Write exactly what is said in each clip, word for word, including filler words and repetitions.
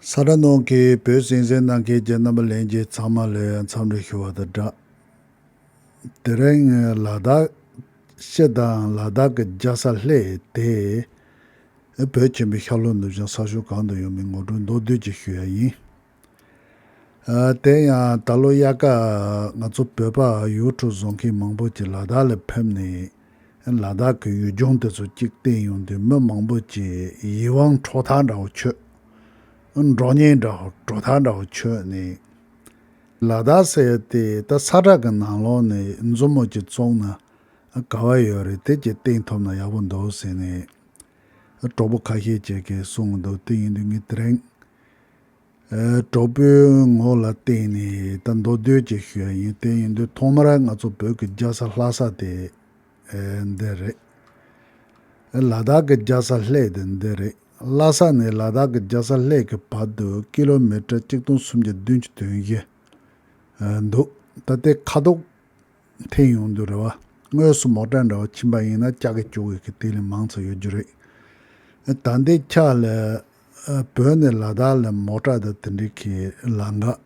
ས་ཁྲ་ནང་གི་བོད་གསན་གཟིགས་གནང་མཁན་གྱི་རྣམ་པ་ལྷན་རྒྱས་ཚང་མ་ལ་འཚམས་འདྲི་ཞུ་བ་དང་སྦྲགས། དེ་རིང་ལ་དྭགས་སྤྱི་དང་ལ་དྭགས་ཀྱི་རྒྱལ་ས་སླེ་དེ་བོད་ཆེན་པོའི་ཤར་ལྷོ་ནུབ་བྱང་ས་ཕྱོགས་གང་དུ་ཡོད་མེད་ངོ་སྤྲོད་མདོར་བསྡུས་ཅིག་ཞུ་ཡ་ཡིན། ཨ། དེ་ཡང་ད་ལོ་དབྱར་ཁ་ང་ཚོ་བོད་པ་ཡུལ་གྲུ་བཟོ་མཁན་མང་པོ་ཅིག་ལ་དྭགས་ལ་ཕེབས་ནས་ལ་དྭགས་ཀྱི་ཡུལ་ལྗོངས་དེ་ཚོ་གཅིག་བསྟན་ཡོང་དུས་མི་མང་པོ་ཅིག་ཡིད་དབང་འཕྲོག་ཐག་འདྲ་བོ་ཆོད། འགྲོ་ཉེན་འདྲ་བོ་འགྲོ་ཐག་འདྲ་བོ་ཆོད་ནས། ལ་དྭགས་ཟེར་ཡ་དེ་ད་ས་ཁྲ་གི་ནང་ལོགས་ནས་མཛུབ་མོ་ཅིག་བཙུགས་ན་ག་བ་ཡོད་རེད། དེ་ཅིག་བསྟན་ཐུབ་ན་ཡག་པོ་འདུག་ཟེར་ནས་གྲོགས་པོ་ཁ་ཤས་ཅིག་གིས་གསུངས་འདུག་དེ་ཡིན་དུས་ངས་དེ་རིང་ཨ། གྲོགས་པོའི་ངོ་ལ་བལྟས་ནས་ད་མདོར་བསྡུས་ཅིག་ཞུ་ཡ་ཡིན། དེ་ཡིན་དུས་ཐོག་མར་ང་ཚོ་བོད་ཀྱི་རྒྱལ་ས་ལྷ་ས་དེ་ཨ། འདི་རེད། ལ་དྭགས་ཀྱི་རྒྱལ་ས་སླེ་དེ་འདི་རེད། ལྷ་ས་ནས་ལ་དྭགས་ཀྱི་རྒྱལ་ས་སླེ་གི་བར་དུ་ཀི་ལོ་མི་ཊར་གཅིག་སྟོང་སུམ་བརྒྱ་བདུན་ཅུ་དོན་བཞི་འདུག་ད་དེ་ཁ་ཐུག་འཐེན་ཡོང་དུས་རེད་བ། དངོས་སུ་མོ་ཊ་འདྲ་བ་ཕྱིན་པ་ཡིན་ན་ལྕགས་ཀྱི་ལྕུག་གི་དེ་ལས་མང་ཙམ་ཡོད་རྒྱུ་རེད། ད་ལྟའི་ཆ་ལ་བོད་ནས་ལ་དྭགས་ལ་མོ་ཊ་དང་དེ་འདྲའི་གི་ལམ་ཁ་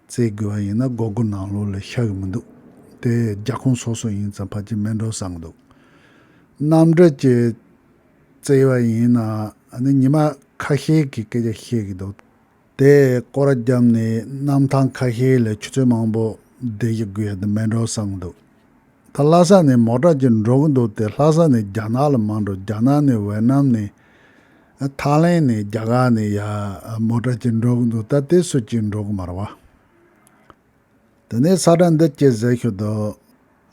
བཙལ་དགོས་པ་ཡིན་ན་སྒོར་སྒོར་ནང་ལོགས་ལ་ཤར་གི་མི་འདུག་དེ་རྒྱལ་ཁོངས་སོ་སོ་ཡིན་ཙང་ཕལ་ཆེར་མེད་འགྲོ་བསམ་གི་འདུག་གནམ་གྲུ་ཅིག་བཙལ་བ་ཡིན་ན་ཨ་ནི་ཉི་མ་ཁ་ཤས་ཀྱི་སྐད་ཆ་བཤད་ཀྱི་འདུག་དེ་སྐོར་ར་བརྒྱབ་ནས་གནམ་ཐང་ཁ་ཤས་ལ་ཆུ་ཚོད་མང་པོ་བསྡད་ཀྱི་དགོས་ཡ་དེ་མེད་འགྲོ་བསམ་གི་འདུག་ད་ལྷ་ས་ནས་མོ་ཊ་ཅིག་འགྲོ་གི་འདུག་དེ་ལྷ་ས་ནས་རྒྱ་ནག་ལ་མར་འགྲོ། རྒྱ་ནག་ནས་ཝེ་ནམ་ནས་ཐའི་ལེན་ནས་རྒྱ་གར་ནས་ཡ་མོ་ཊ་ཅིག་འགྲོ་གི་འདུག་ད་དེ་སུ་གཅིག་འགྲོ་གི་མ་རེད་བ། དེ་ནས་ས་ཁྲ་འདི་སྐྱེལ་ཟེར་ཤོད་དོ།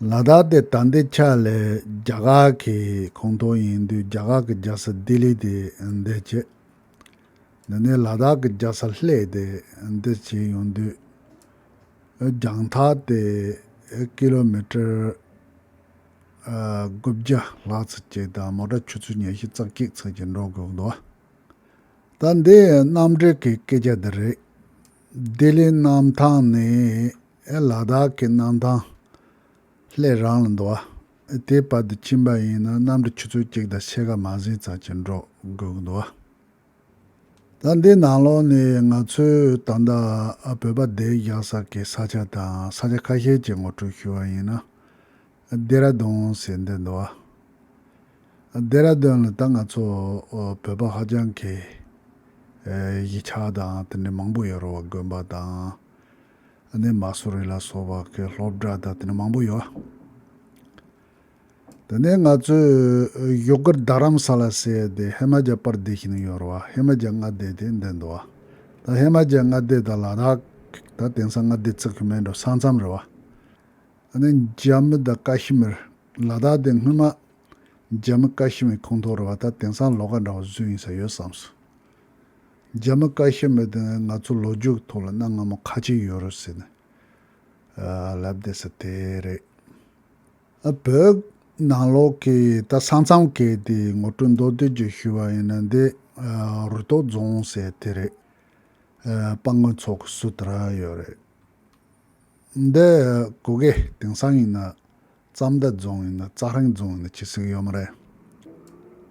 ལ་དྭགས་དེ་ད་ལྟའི་ཆ་ལས་རྒྱ་གར་གྱི་ཁོངས་གཏོགས་ཡིན་དུས་རྒྱ་གར་གྱི་རྒྱལ་ས་ལྡི་ལི་དེ་འདི་བྱེད། དེ་ནས་ལ་དྭགས་ཀྱི་རྒྱལ་ས་སླེ་དེ་འདི་བྱེད་ཡོང་དུས་རྒྱང་ཐག་དེ་ཀི་ལོ་མི་ཊར་ཨ། དགུ་བརྒྱ་ལྷག་ཙམ་ཅིག་དང་མོ་ཊ་ཆུ་ཚོད་ཉི་ཤུ་རྩ་གཅིག་ཙམ་ཅིག་འགྲོ་དགོས་འདུག་ད་འདི་གནམ་གྲུ་གི་སྐད་ཆ་འདི་རེད། ལྡི་ལི་གནམ་ཐང་ནས་ཨེ་ལ་དྭགས་ཀྱི་གནམ་ཐང་སླེ་རང་ལ་འདུག་བ། དེ་བར་དུ་ཕྱིན་པ་ཡིན་ན་གནམ་གྲུ་ཆུ་ཚོད་གཅིག་དང་ཕྱེད་ཀ་མ་ཟིན་ཙམ་ཅིག་འགྲོ་དགོས་ཀྱི་འདུག་བ། ད་འདི་ནང་ལོགས་ནས་ང་ཚོའི་ད་ལྟ་བོད་པ་བསྡད་བཞག་ས་གི་ས་ཆ་དང་ས་ཆ་ཁ་ཤས་ཅིག་ངོ་སྤྲོད་ཞུ་བ་ཡིན་ན། ལྡེ་ར་ལྡུན་ཟེར་འདི་འདུག་བ། ལྡེ་ར་ལྡུན་ལ་ད་ང་ཚོ་བོད་པ་ཧ་ཅང་གི་གཞིས་ཆགས་དང་དེ་འདྲ་མང་པོ་ཡོད་རེད་བ། དགོན་པ་དང་། ཨ་ནི་མ་སུ་རི་ལ་སོགས་པ་གི་སློབ་གྲྭ་དང་དེ་འདྲ་མང་པོ་ཡོད། དེ་ནས་ང་ཚོས་བཞུགས་སྒར་རྡ་རམ་ས་ལ་ཟེར་ཡ་དེ་ཧི་མ་ཅལ་པར་དེ་ཤི་ནས་ཡོད་རེད་བ། ཧི་མ་ཅལ་མངའ་སྡེ་དེ་འདི་འདུག་བ། ད་ཧི་མ་ཅལ་མངའ་སྡེ་དང་ལ་དྭགས་ད་དེང་སང་མངའ་སྡེ་བརྩི་གི་མེད་འགྲོ། ས་མཚམས་རེད་བ། ཨ་ནི་ཇམ་མུ་དང་ཀ་ཤི་མིར། ལ་དྭགས་དེ་སྔོན་མ་ཇམ་མུ་ཀ་ཤི་མིར་ཁོངས་གཏོགས་རེད་བ། ད་དེང་སང་ལོགས་ཀ་འདྲ་བོ་བཟོས་ཡིན་ས་ཡོད་བསམ་སོང་། ཇམ་མུ་ཀ་ཤི་མིར་དེ་ང་ཚོ་ལོ་རྒྱུས་ཐོག་ལ་གནའ་སྔ་མོ་ཁ་ཆེ་ཡོད་རེད་ཟེར་ནས་ཨ་ལབ་བསྡད་ས་དེ་རེད། ཨ་བོད་ནང་ལོགས་ཀྱི་ད་ས་མཚམས་ཀྱི་དེ་ངོ་སྤྲོད་མདོར་བསྡུས་ཅིག་ཞུ་བ་ཡིན་ན་འདི་ཨ་རུ་ཐོག་རྫོང་ཟེར་དེ་རེད། ཨ་སྤང་དགོན་ཚོགས་ཀྱི་ཟུར་དེ་ར་ཡོད་རེད། འདི་གུ་གེ་དེང་སང་ཡིན་ན་རྩ་མདའ་རྫོང་ཡིན་ན་རྩ་ཧྲེང་རྫོང་ཡིན་ན་ཅི་ཟེར་གི་ཡོད་མ་རེད།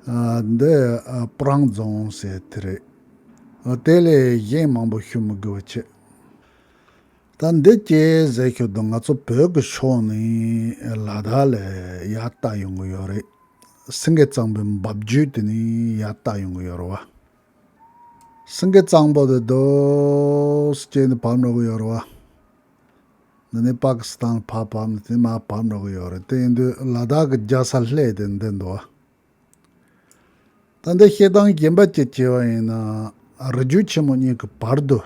ཨ་འདི་ཨ་སྤུ་རང་རྫོང་ཟེར་དེ་རེད། ཨ་དེ་ལས་གཞན་མང་པོ་ཞུ་མི་དགོས་པ་བྱེད། ད་འདི་ཅི་ཟེར་ཤོད་དུ་ང་ཚོ་བོད་ཀྱི་ཕྱོགས་ནས་ལ་དྭགས་ལ་ཡར་ལྟ་ཡོང་གི་ཡོད་རེད། སེང་གེ་གཙང་པོའི་འབབ་རྒྱུད་དེ་ནས་ཡར་ལྟ་ཡོང་གི་ཡོད་རེད་བ། སེང་གེ་གཙང་པོ་དེ་རྡོ་སྐྱེས་ནས་བབས་འགྲོ་གི་ཡོད་རེད་བ། འདི་ནས་པ་ཀི་སི་ཐན་ཕར་བབས་ནས་དེ་མར་བབས་འགྲོ་གི་ཡོད་རེད། དེ་ཡིན་དུས་ལ་དྭགས་ཀྱི་རྒྱལ་ས་སླེ་དེ་འདི་འདུག་བ། ད་འདི་བཤད་སྟངས་གཞན་པ་ཅིག་བྱས་པ་ཡིན་ན་རི་རྒྱུད་ཆེན་མོ་གཉིས་ཀྱི་བར་དུ་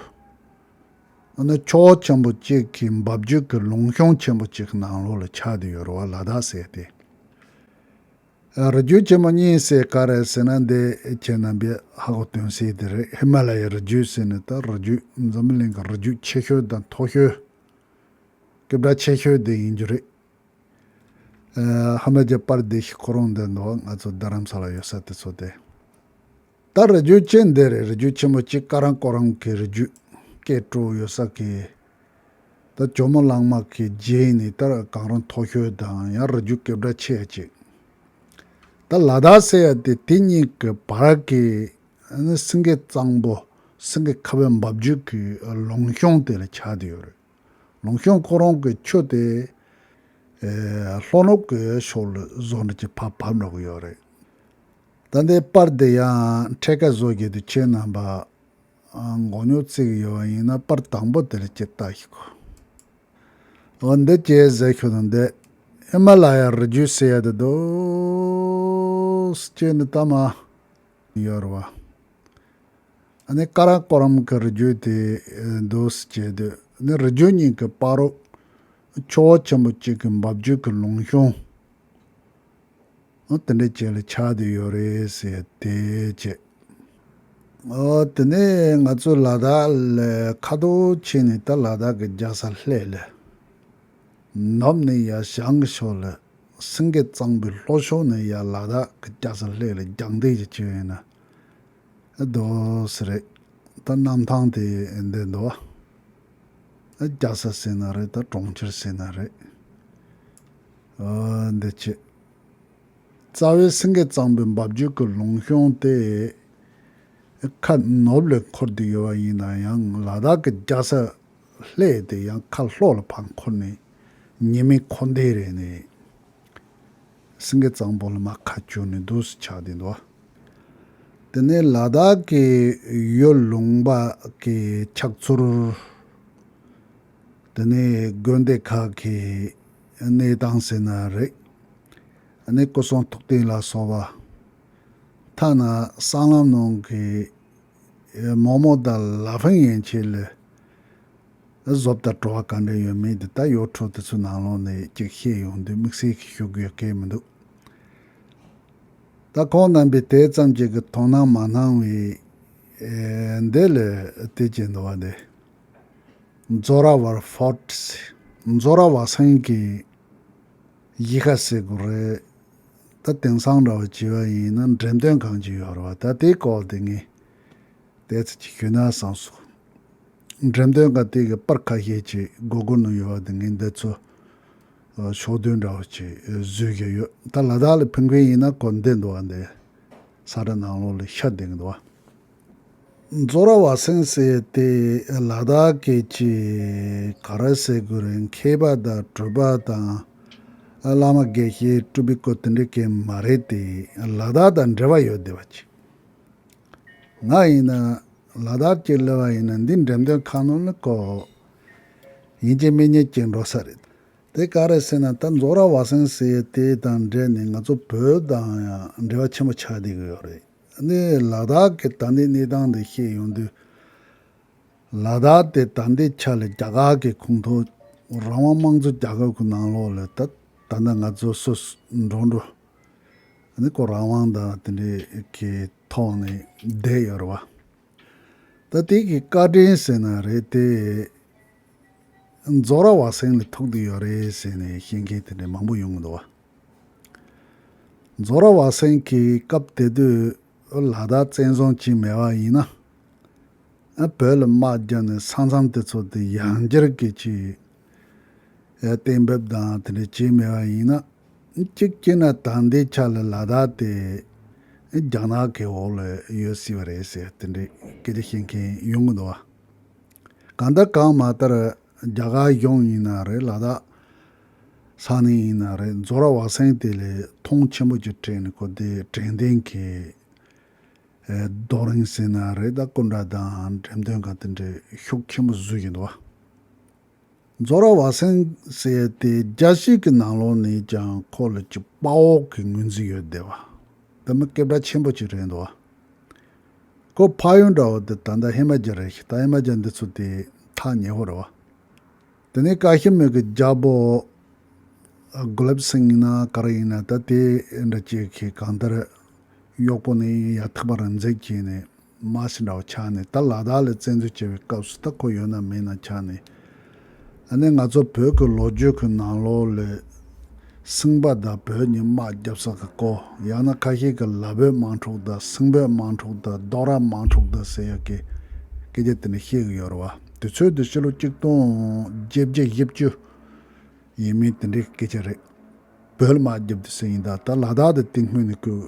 ཨ་ནི་ཕྱོགས་ཆེན་པོ་གཅིག་གི་འབབ་རྒྱུད་ཀྱི་ལུང་གཤོང་ཆེན་པོ་གཅིག་གི་ནང་ལོགས་ལ་ཆགས་བསྡད་ཡོད་རེད་བ། ལ་དྭགས་ཟེར་དེ། རི་རྒྱུད་ཆེན་མོ་གཉིས་ཟེར་ག་རེ་ཟེར་ན་འདི་ཁྱེད་རྣམ་པས་ཧ་གོ་དོན་གསལ་དེ་རེད། ཧི་མ་ལ་ཡའི་རི་རྒྱུད་ཟེར་ནས་ད་རི་རྒྱུད་འཛམ་བུ་གླིང་གི་རི་རྒྱུད་ཆེ་ཤོས་དང་མཐོ་ཤོས་སྐད་གྲགས་ཆེ་ཤོས་དེ་ཡིན་རྒྱུ་རེད། ཨ་ཧི་མ་ཅལ་པར་དེ་ཤི་ཁོ་རང་འདི་འདུག་ང་ཚོ་རྡ་རམ་ས་ལ་ཡོད་ས་དེ་ཚོ་དེ། ད་རི་རྒྱུད་ཅན་འདི་རེད། རི་རྒྱུད་ཆེན་མོ་གཅིག་ཀ་རམ་ཀོ་རམ་གྱི་རི་རྒྱུད་སྐད་སྤྲོ་ཡོད་ས་གི། ད་ཇོ་མོ་གླང་མ་གི་རྗེས་ནས་ད་གང་རུང་མཐོ་ཤོས་དང་ཡང་རི་རྒྱུད་སྐད་གྲགས་ཆེ་ཡ་གཅིག་ད་ལ་དྭགས་ཟེར་ཡ་དེ་དེ་གཉིས་ཀྱི་བར་གྱི་ཨ་ནི་སེང་གེ་གཙང་པོ་ སེང་གེ་ཁ་བའི་འབབ་རྒྱུད་ཀྱི་ལུང་གཤོང་དེ་ལ་ཆགས་བསྡད་ཡོད་རེད། ལུང་གཤོང་ཁོ་རང་གི་ཆུ་དེ་ཨེ་ལྷོ་ནུབ་ཀྱི་ཕྱོགས་ལ་བཟོ་འདྲ་ཅིག་ཕར་བབས་འགྲོ་གི་ཡོད་རེད། ད་ལྟའི་པར་དེ་ཡང་འཕྲེད་ཀ་བཟོ་རྒྱུ་དེ་ཁྱེད་རྣམ་པ་མགོ་རྙོག་བརྩི་གི་ཡོད་པ་ཡིན་ན་པར་དང་པོ་དེ་ལ་ཅིག་ལྟ་ཞིག་གོ། འོ་འདི་ཅེས་ཟེར་ཤོད་དང་འདི་ཧི་མ་ལ་ཡ་རི་རྒྱུད་ཟེར་ཡ་དེ་འདུག་ཅེས་ནི་ལྟ་མ་ཡོད་རེད་བ། ཨ་ནི་ཀ་ར་ཀོ་རམ་གྱི་རི་རྒྱུད་དེ་འདུག་ཅེས་དུས་ནི་རི་རྒྱུད་གཉིས་ཀྱི་བར་རུ་ཆུ་བོ་ཆེན་པོ་གཅིག་གི་འབབ་རྒྱུད་ཀྱི་ལུང་གཤོང་འོ་དེ་འདྲ་ཅིག་ལ་ཆགས་བསྡད་ཡོད་རེད་ཟེར་དེ་བྱས། ཨོ་དེ་ནས་ང་ཚོ་ལ་དྭགས་ལ་ཁ་ཐོག་ཕྱིན་ནས་ད་ལ་དྭགས་ཀྱི་རྒྱལ་ས་ལྷ་ལ་ནུབ་ནས་ཡར་བྱང་གི་ཕྱོགས་ལ་སེང་གེ་གཙང་པོའི་ལྷོ་ཕྱོགས་ནས་ཡར་ལ་དྭགས་ཀྱི་རྒྱལ་ས་ལྷ་ལ་རྒྱང་བསྡད་ཀྱི་བྱས་ཡིན་ན་ཨ་འདུག་སེ་རེད། ད་གནམ་ཐང་དེ་འདི་འདུག་བ། རྒྱལ་ས་ཟེར་ན་རེད། ད་གྲོང་ཁྱེར་ཟེར་ན་རེད། འདི་བྱས། རྩ་བའི་སེང་གེ་གཙང་པོའི་འབབ་རྒྱུད་ཀྱི་ལུང་གཤོང་དེ་ཁ་ནུབ་ལ་འཁོར་བསྡད་ཡོད་པ་ཡིན་ན་ཡང་ལ་དྭགས་ཀྱི་རྒྱལ་ས་ལྷ་དེ་ཡང་ཁ་ལྷོ་ལ་ཕར་འཁོར་ནས་ཉི་མའི་འཁོར་འདས་རེད་ནས། སེང་གེ་གཙང་པོ་ལ་མར་ཁ་བསྒྱུར་ནས་འདུག་སེ་ཆགས་བསྡད་འདུག་དེ་ནས་ལ་དྭགས་ཀྱི་ཡུལ་ལུང་པ་གི་ཆགས་ཚུལ། དེ་ནས་དགོན་སྡེ་ཁག་གི་གནས་སྟངས་ཟེར་ན་རེད། ཨ་ནི་སྐུ་གསུང་ཐུགས་རྟེན་ལ་སོགས་པ། ཐ་ན་སྲང་ལམ་ནང་གི་མོག་མོག་དང་ལ་ཕུང་ཡན་ཆད་ལ་བཟོ་ལྟ་བྲོ་བ་ག་འདྲ་ཡོད་མེད་དེ་ད་ཡོ་ཊུབ་དེ་ཚོའི་ནང་ལོགས་ནས་ཅིག་ཤེས་ཡོང་དུས་དམིགས་བསལ་གྱི་ཞུ་དགོས་ཡ་གང་ཡང་མི་འདུག་ད་ཁོང་རྣམ་པས་དེ་ཙམ་ཅིག་གི་དོ་སྣང་མ་གནང་བའི་ཨེ་འདི་ལ་དེ་བྱས་འདུག་བ། འདི་ཛོ་ར་ཝར་ཕོར་ཊི་ཟེར། ཛོ་ར་བ་སེང་གི་གཞིས་ཀ་ཟེར་དགོས་རེད། ད་དེང་སང་འདྲ་བ་བྱས་པ་ཡིན་ན་འགྲེམས་སྟོན་ཁང་ཅིག་ཡོད་རེད་བ། ད་དེའི་སྐོར་དེ་ངས་ཏོག་ཙམ་ཅིག་ཞུས་ན་བསམ་སོང་། འགྲེམས་སྟོན་ཁང་དེ་གི་པར་ཁ་ཤས་ཅིག་གུ་གུལ་ནང་ཡོད་པ་དེ་ངས་འདི་ཚོ་ཕྱོགས་བསྡུས་འདྲ་བོ་ཅིག་བཟོས་ཀྱི་ཡོད། ད་ལ་དྭགས་ལ་ཕེབས་མཁན་ཡིན་ན་ཁོ་འདི་འདུག་བ། འདི་ས་ཁྲ་ནང་ལོགས་ལ་ཤར་བསྡད་ཀྱི་འདུག་བ། ཛོ་ར་བ་སེང་ཟེར་དེ་ལ་དྭགས་ཀྱི་ཅིག་ག་རེ་ཟེར་དགོས་རེད། མཁས་པ་དང་གྲུབ་པ་དང་བླ་མ་དགེ་བཤེས་སྤྲུལ་པའི་སྐུ་དེ་འདྲ་གང་མ་རེད་དེ། ལ་དྭགས་དང་འབྲེལ་བ་ཡོད་བསྡད་པ་ཅིག་ང་ཡིན་ན་ལ་དྭགས་ཅིག་སླེབས་པ་ཡིན་ན་འདི་འགྲེམས་སྟོན་ཁང་ནང་ལ་ཁོ་ཡིན་གཅིག་མིན་གཉིས་ཅིག་འགྲོ་ས་རེད། དེ་ག་རེ་ཟེར་ན་ད་ཛོ་ར་བ་སེང་ཟེར་དེ་དང་འབྲེལ་ནས་ང་ཚོ་བོད་དང་ཡང་འབྲེལ་བ་ཆེན་པོ་ཆགས་བསྡད་ཀྱི་ཡོད་རེད། ནི་ལ་དྭགས་ཀྱི་ད་ལྟའི་གནས་སྟངས་འདི་ཤེས་ཡོང་དུས། ལ་དྭགས་དེ་ད་ལྟའི་ཆ་ལ་རྒྱ་གར་གྱི་ཁོངས་གཏོགས་རང་དབང་དམངས་གཙོ་རྒྱལ་ཁབ་ཀྱི་ནང་ལོགས་ལ་ད་ད་ལྟ་ང་ཚོ་སུ་འགྲོ་འགྲོ་ནི་ཁོ་རང་དབང་དང་དེ་འདྲའི་གི་ཐོག་ནས་བསྡད་ཡོད་རེད་བ། ད་དེ་གི་བཀའ་དྲིན་ཟེར་ན་རེད་དེ། ཛོ་ར་བ་སེང་ལ་ཐུག་བསྡད་ཡོད་རེད་ཟེར་ནས་བཤད་མཁན་དེ་འདྲ་མང་པོ་ཡོང་གི་འདུག་བ། ཛོ་ར་བ་སེང་གིས་སྐབས་དེ་དུས་ལ་དྭགས་བཙན་བཟུང་བྱས་མེད་པ་ཡིན་ན། ཨ་བོད་ལ་དམག་བརྒྱབ་ནས་ས་མཚམས་དེ་ཚོ་དེ་ཡང་བསྐྱར་གྱི་ཅིག་ཨ་གཏན་འབེབས་དང་དེ་འདྲ་བྱས་མེད་པ་ཡིན་ན། གཅིག་བྱས་ན་ད་ལྟའི་ཆ་ལ་ལ་དྭགས་དེ་རྒྱ་ནག་གི་འོག་ལ་ཡོད་སྲིད་པ་རེད་ཟེར་དེ་འདྲའི་སྐད་ཆ་བཤད་མཁན་ཡོང་གི་འདུག་བ། གང་ལྟར་གང་མ་ལྟར་རྒྱ་གར་གཞུང་ཡིན་ན་རེད། ལ་དྭགས་ས་གནས་ཡིན་ན་རེད། ཛོ་ར་བ་སེང་དེ་ལ་མཐོང་ཆེན་པོ་ཅིག་སྤྲད་ནས་ཁོ་དེ་དྲན་རྟེན་གྱི་ཨེ་རྡོ་རིང་ཟེར་ན་རེད། ད་སྐུ་འདྲ་དང་འགྲེམས་སྟོན་ཁང་དེ་འདྲའི་ཤུགས་ཆེན་པོ་བཟོས་ཀྱི་འདུག་བ། ཛོ་ར་བ་སེང་ཟེར་དེ་རྒྱལ་སྤྱི་གི་ནང་ལོགས་ནས་ཀྱང་ཁོ་ལ་ཅིག་དཔའ་བོ་གི་ངོས་འཛིན་ཡོད་བསྡད་པ། དེ་མི་སྐད་གྲགས་ཆེན་པོ་ཅིག་རེད་འདུག་བ། ཁོ་ཕ་ཡུལ་འདྲ་བོ་དེ་ད་ལྟ་ཧི་མ་ཅལ་རེད་ཤག་ད་ཧི་མ་ཅལ་འདི་ཚོ་དེ་ཐག་ཉེ་བོ་རེད་བ། དེ་ནས་ཀ་ཤི་མིར་གྱི་རྒྱལ་པོ་གུ་ལབ་སིང་ཡིན་ན་ག་རེ་ཡིན་ན་ད་དེ་འདྲ་ཅིག་གིས་གང་ལྟར་གཡོག་པོ་ནས་ཡར་ཐུག་པ་རང་འཛེགས་བྱས་ནས་མ་ཤི་འདྲ་བོ་ཆགས་ནས། ད་ལ་དྭགས་ལ་བཙན་འཛུལ་བྱས་པའི་སྐབས་སུ་ད་ཁོ་ཡོད་ན་མེད་ན་ཆགས་ནས། ཨ་ནི་ང་ཚོ་བོད་ཀྱི་ལོ་རྒྱུས་ཀྱི་ནང་ལོགས་ལ་སེང་པ་དང་བོད་གཉིས་དམག་རྒྱབ་ས་གི་སྐོར། ཡང་ན་ཁ་ཤས་ཀྱིས་ལ་བོད་དམག་འཁྲུག་དང་སེང་བོད་དམག་འཁྲུག་དང་རྡོ་ར་དམག་འཁྲུག་དང་ཟེར་ཡག་གི་སྐད་ཆ་དེ་འདྲ་བཤད་གི་ཡོད་རེད་བ། དུས་ཚོད་དེ་ཕྱི་ལོ་གཅིག་སྟོང་བརྒྱད་བརྒྱ་བཞི་བཅུ་ཡིན་མིན་དེ་འདྲའི་སྐད་ཆ་རེད། བོད་ལ་དམག་རྒྱབ་དུས་ཟེར་ཡིན། ད་ད་ལ་དྭགས་དེ་དེ་སྔོན་ནས་ཁོས་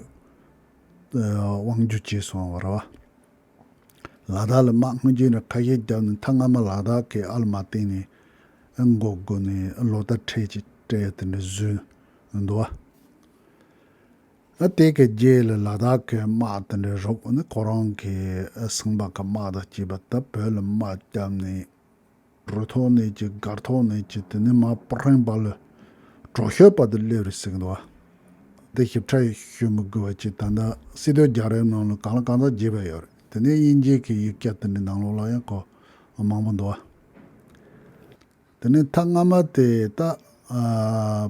དབང་བསྒྱུར་བྱས་སོང་བ་རེད་བ། ལ་དྭགས་ལ་དམག་སྔོན་ཆད་ནས་ཁ་ཤས་བརྒྱབ་ནས་མཐའ་མ་མ་ལ་དྭགས་ཀྱི་ཨ་ལ་མ་སྟེང་ནས་མགོ་སྒུར་ནས་ལོ་ཟླ་ཁྲལ་ཅིག་སྤྲད་ཡ་དེ་འདྲ་བཟོས་འདུག་བ། ཨ་དེ་གི་རྗེས་ལ་ལ་དྭགས་ཀྱི་དམག་དེ་འདྲ་རུབ་ནས་ཁོ་རང་གི་ཨ་སེང་པ་གི་དམག་དང་བཅས་པ་ད་བོད་ལ་དམག་བརྒྱབ་ནས། རུ་ཐོག་ནས་ཀྱི་སྒར་ཐོག་ནས་ཀྱི་དེ་ནས་མར་སྤ་རོང་བར་ལ་གྲོ་ཞོ་བར་དུ་སླེབས་རེད་ཟེར་གི་འདུག་བ། འདི་ཞིབ་ཕྲ་ཞུ་མི་དགོས་པ་ཅིག་ད་ལྟ་སྲིད་དོན་རྒྱལ་རབས་ནང་ལ་གང་ལ་གང་འཚམ་བརྗེད་པ་ཡོད་རེད། དེ་ནས་དབྱིན་ཇིའི་གི་ཡིག་ཆ་དེ་འདྲའི་ནང་ལོགས་ལ་ཡང་གོ་མང་པོ་འདུག་བ། དེ་ནས་མཐའ་སྔ་མ་དེ་ད་ཨ་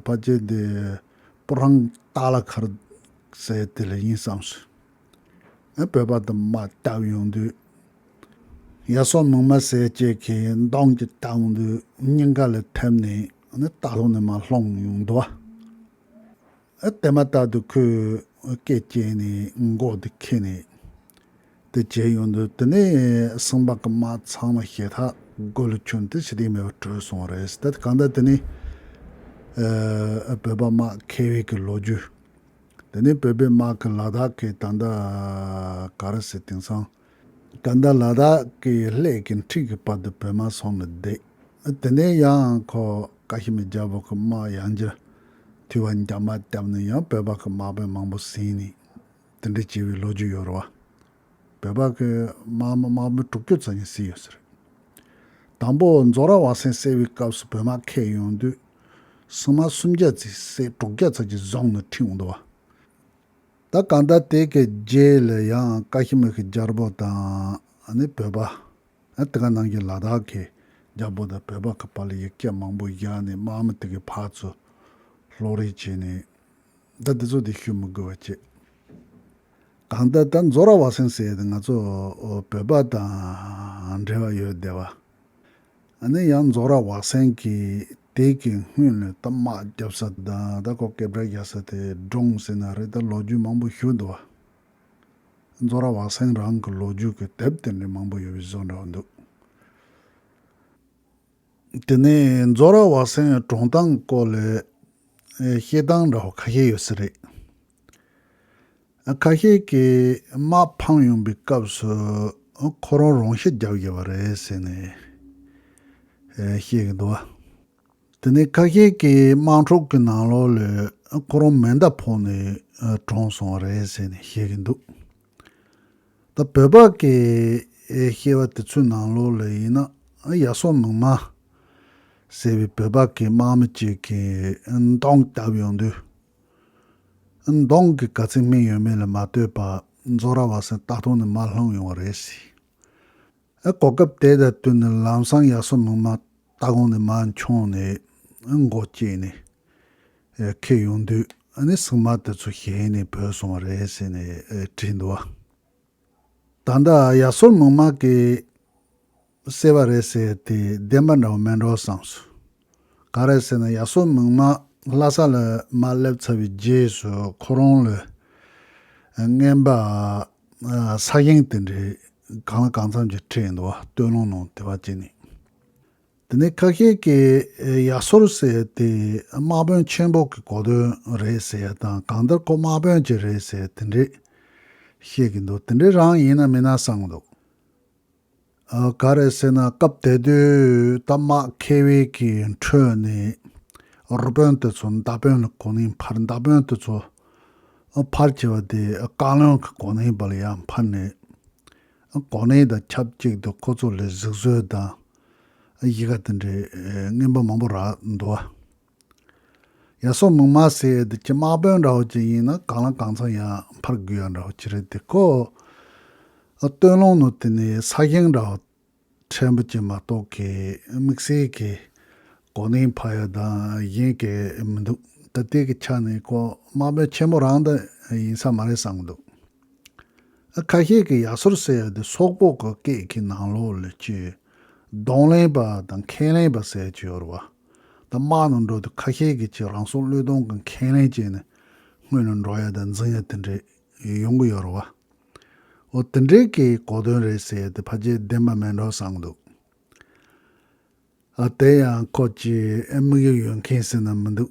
ཕལ་ཆེར་དེ་སྤ་རོང་ཏཱ་ལ་མཁར་ཟེར་དེ་ལ་ཡིན་བསམ་སོང་། ཨ་བོད་པ་དང་དམག་བརྒྱབ་ཡོང་དུས། ཡ་སོ་མིག་དམར་ཟེར་ཅིག་གིས་མདུང་གིས་བཏང་དུས་སྙིང་ག་ལ་ཐེབས་ནས་ནི་སྟག་ལུང་ནས་མར་ལྷུང་ཡོང་འདུག་བ། ཨ་དེ་མ་ཐག་ཏུ་ཁོས་སྐེ་བཅད་ནས་མགོ་དེ་ཁེལ་ནས་དེ་བྱས་ཡོང་དུས་དེ་ནས་སེང་པ་གི་དམག་ཚང་མ་ཞེད་ཐག་སྒོ་ལ་ཆུད་དེ་ཞི་བདེ་མེད་པར་བྲོས་སོང་བ་རེད། ད་གང་ལྟར་དེ་ནི་ཨ་བོད་པ་དམག་ཁེལ་བའི་གི་ལོ་རྒྱུས། དེ་ནས་བོད་པའི་དམག་གིས་ལ་དྭགས་ཀྱི་ད་ལྟ་ག་རེ་ཟེར། དེང་སང་ད་ལྟ་ལ་དྭགས་ཀྱི་ལྷས་ཀྱི་འཁྲིས་ཀྱི་བར་དུ་བོད་དམག་སོང་ནས་བསྡད། དེ་ནས་ཡང་ཁོ་ཀ་ཤི་མིར་རྒྱལ་པོ་གི་དམག་ཡང་བསྐྱར་ཐུབ་པ་འཇབ་མ་བརྒྱབ་ནས་ཡང་བོད་པ་གི་དམག་དཔོན་མང་པོ་ཟིན་ནས་དེ་འདྲ་བྱས་པའི་ལོ་རྒྱུས་ཡོད་རེད་བ། བོད་པ་གི་དམག་དམག་དཔོན་དྲུག་ཅུ་ཙམ་ཞིག་བསད་ཡོད་ཟེར། དང་པོ་མཛོ་ར་བ་སེང་བསད་པའི་སྐབས་སུ་བོད་དམག་ཁེལ་ཡོང་དུས། སྲིན་དམག་སུམ་བརྒྱ་ཙམ་བསད། དྲུག་བརྒྱ་ཙམ་གྱིས་བཟུང་ནས་ཁྲིད་འོང་འདུག་བ། ད་གང་ལྟར་དེ་གི་རྗེས་ལ་ཡང་ཀ་ཤི་མིར་གྱི་རྒྱལ་པོ་དང་ཨ་ནི་བོད་པ། ཨ་དེ་ག་ནང་བཞིན་ལ་དྭགས་ཀྱི་རྒྱལ་པོ་དང་བོད་པ་གི་བར་ལ་ཡིག་ཆ་མང་པོ་བཞག་ནས་དམག་མི་དེ་གི་ཕར་ཚུར་ལྷོ་རེས་བྱས་ནས། ད་དེ་ཚོ་དེ་ཞུ་མི་དགོས་པ་བྱས། གང་ལྟར་ད་མཛོ་ར་བ་སེང་ཟེར་ཡ་དེ་ང་ཚོ་བོད་པ་དང་འབྲེལ་བ་ཡོད་བསྡད་པ། ཨ་ནི་ཡང་མཛོ་ར་བ་སེང་གིས་དེ་གི་སྔོན་ལ་ད་དམག་རྒྱབ་ས་དང་ད་ཁོ་སྐེད་པྲ་རྒྱག་ས་དེ་འབྲོང་ཟེར་ན་རེད། ད་ལོ་རྒྱུས་མང་པོ་ཞུ་འདུག་བ། མཛོ་ར་བ་སེང་རང་གི་ལོ་རྒྱུས་ཀྱི་དེབ་དེ་འདྲ་མང་པོ་ཡོད་པའི་བཟོ་འདྲ་བ་འདུག་དེ་ནས་མཛོ་ར་བ་སེང་གྲོངས་སྟངས་སྐོར་ལ་ཨེ་བཤད་སྟངས་འདྲ་བོ་ཁ་ཤས་ཡོད་ས་རེད། ཨ་ཁ་ཤས་ཀྱིས་དམག་འཕང་ཡོང་པའི་སྐབས་སུ་ཨ་ཁོ་རང་རང་ཤི་བརྒྱབ་ཡོད་པ་རེད་ཟེར་ནས་ཨེ་བཤད་ཀྱི་འདུག་བ། དེ་ནས་ཁ་ཤས་ཀྱིས་དམག་འཁྲུག་གི་ནང་ལོགས་ལ་ཨ་ཁོ་རང་མེ་མདའ་ཕོག་ནས་ཨ་གྲོངས་སོང་བ་རེད་ཟེར་ནས་བཤད་ཀྱི་འདུག་ད་བོད་པ་གི་ཨེ་བཤད་པ་དེ་ཚོའི་ནང་ལོགས་ལ་ཡིན་ན་ཨ་ཡ་སོ་མིག་དམར་ཟེར་བའི་བོད་པ་གི་དམག་མི་གཅིག་གིས་མདུང་བརྒྱབ་ཡོང་དུས། མདུང་གི་ག་ཚད་སྨིན་ཡོད་མེད་ལ་མ་ལྟོས་པར་མཛོ་ར་བ་སེང་སྟག་ཐོག་ནས་མར་ལྷུང་ཡོང་བ་རེད་ཟེར། གོ་སྐབས་དེ་དང་བསྟུན་ནས་ལམ་སང་ཡ་སོ་མིག་དམར་སྟག་ཀོང་ནས་མར་མཆོངས་ནས་མགོ་བཅད་ནས་ཁེལ་ཡོང་དུས། ཨ་ནི་སྲིན་དམག་དེ་ཚོ་ཞེད་ནས་བྲོས་སོང་བ་རེད་ཟེར་ནས་བྲིས་འདུག་བ། ད་ལྟ་ཡ་སོ་མིག་དམར་གྱིས་བསད་པ་རེད་ཟེར་དེ་བདེན་པ་འདྲ་བོ་མེད་འགྲོ་བསམ་སོང་། ག་རེ་ཟེར་ན་ཡ་སོ་མིག་དམར་ལྷ་ས་ལ་མར་སླེབས་ཚར་བའི་རྗེས་སུ་ཁོ་རང་ལ་རྔན་པ་ས་ཞིང་དེ་འདྲའི་གང་ལ་གང་འཚམ་ཅིག་སྤྲད་འདུག་བ། སྟོད་ལུང་ནང་དེ་བ་ཅིག་ནས། དེ་ནས་ཁ་ཤས་ཀྱིས་ཡ་སོ་ཟེར་དེ་དམག་དཔོན་ཆེན་པོ་གི་གོ་དོན་རེད་ཟེར་ཡ་དང་། གང་ལྟར་ཁོ་དམག་དཔོན་ཅིག་རེད་ཟེར་དེ་འདྲས་བཤད་ཀྱི་འདུག་དེ་འདྲས་རང་ཡིན་ན་མིན་ན་བསམ་གྱི་འདུག་ཨ་ག་རེ་ཟེར་ན་སྐབས་དེ་དུས་ད་དམག་ཁེལ་བའི་གི་ཁྲོད་ནས་རུ་དཔོན་དེ་ཚོ་མདའ་དཔོན་ལ་གོ་གནས་འཕར། མདའ་དཔོན་དེ་ཚོ་ཕར་བྱས་པ་དེ་བཀའ་བློན་གྱི་གོ་གནས་བར་ལ་ཡང་འཕར་ནས། གོ་གནས་དང་ཆབས་ཅིག་ཏུ་ཁོ་ཚོ་ལ་གཟིགས་གསོལ་དང་གཞིས་ཀ་དེ་འདྲའི་རྔན་པ་མང་པོ་རག་འདུག་བ། ཡ་སོ་མིག་དམར་ཟེར་ཡ་དེ་ཅི་དམག་དཔོན་འདྲ་བོ་ཅིག་ཡིན་ན་གང་ལ་གང་འཚམ་ཡང་འཕར་དགོས་ཡ་འདྲ་བོ་ཅིག་རེད་དེ། ཁོ་སྟོད་ལུང་ནང་དེ་ནས་ས་ཞིང་འདྲ་བོ་ཕྲན་བུ་ཅིག་མ་གཏོགས་གི་དམིགས་བསལ་གྱི་གོ་གནས་འཕར་ཡ་དང་གཞན་གྱི་མི་འདུག་ད་ལྟའི་གི་ཆ་ནས་ཁོ་དམག་དཔོན་ཆེན་མོ་རང་ད་ཡིན་ས་མ་རེད་བསམ་གྱི་འདུག་ཨ་ཁ་ཤས་ཀྱིས་ཡ་སོ་ཟེར་ཡ་དེ་སོག་པོ་གི་སྐད་ཀྱི་ནང་ལོགས་ལ་ཅིག་གདོང་ལེན་པ་དང་ཁས་ལེན་པ་ཟེར་ཡ་ཅིག་ཡོད་རེད་བ། ད་དམག་ནང་འགྲོ་དུས་ཁ་ཤས་ཀྱིས་ཅིག་རང་སྲོག་བློས་གཏོང་གི་ཁས་ལེན་བྱས་ནས་སྔོན་ལ་འགྲོ་ཡ་དང་འཛིང་ཡ་དེ་འདྲས་ཡོང་གི་ཡོད་རེད་བ། འོ་དེ་འདྲས་ཀྱི་གོ་དོན་རེད་ཟེར་ཡ་དེ་ཕལ་ཆེར་བདེན་པ་མེད་འགྲོ་བསམ་གྱི་འདུག་ཨ་དེ་ཡང་ཁོ་ཅིག་དམིགས་ཡུལ་ཡོད་མཁན་ཟེར་ན་མི་འདུག་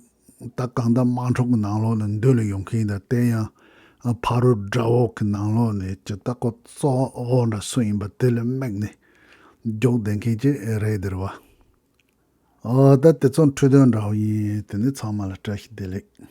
ད་གང་ལྟར་དམག་འཁྲུག་གི་ནང་ལོགས་ལ་འདུས་ལ་ཡོང་མཁན་དང་། དེ་ཡང་ ཕ་རོལ་དགྲ་བོ་གི་ནང་ལོགས་ནས་ཅི་ལྟ་ཀོ་ཙོག་འོ་འདྲ་སུ་ཡིན་པ་དེ་ལ་དམིགས་ནས་རྒྱུགས་བསྡད་མཁན་ཅིག་རེད་དེ་རེད་བ། ཨོ་ད་དེ་ཚོ་འཕྲོས་དོན་འདྲ་བོ་ཡིན། དེ་ནི་ཚང་མ་ལ་བཀྲ་ཤིས་བདེ་ལེགས།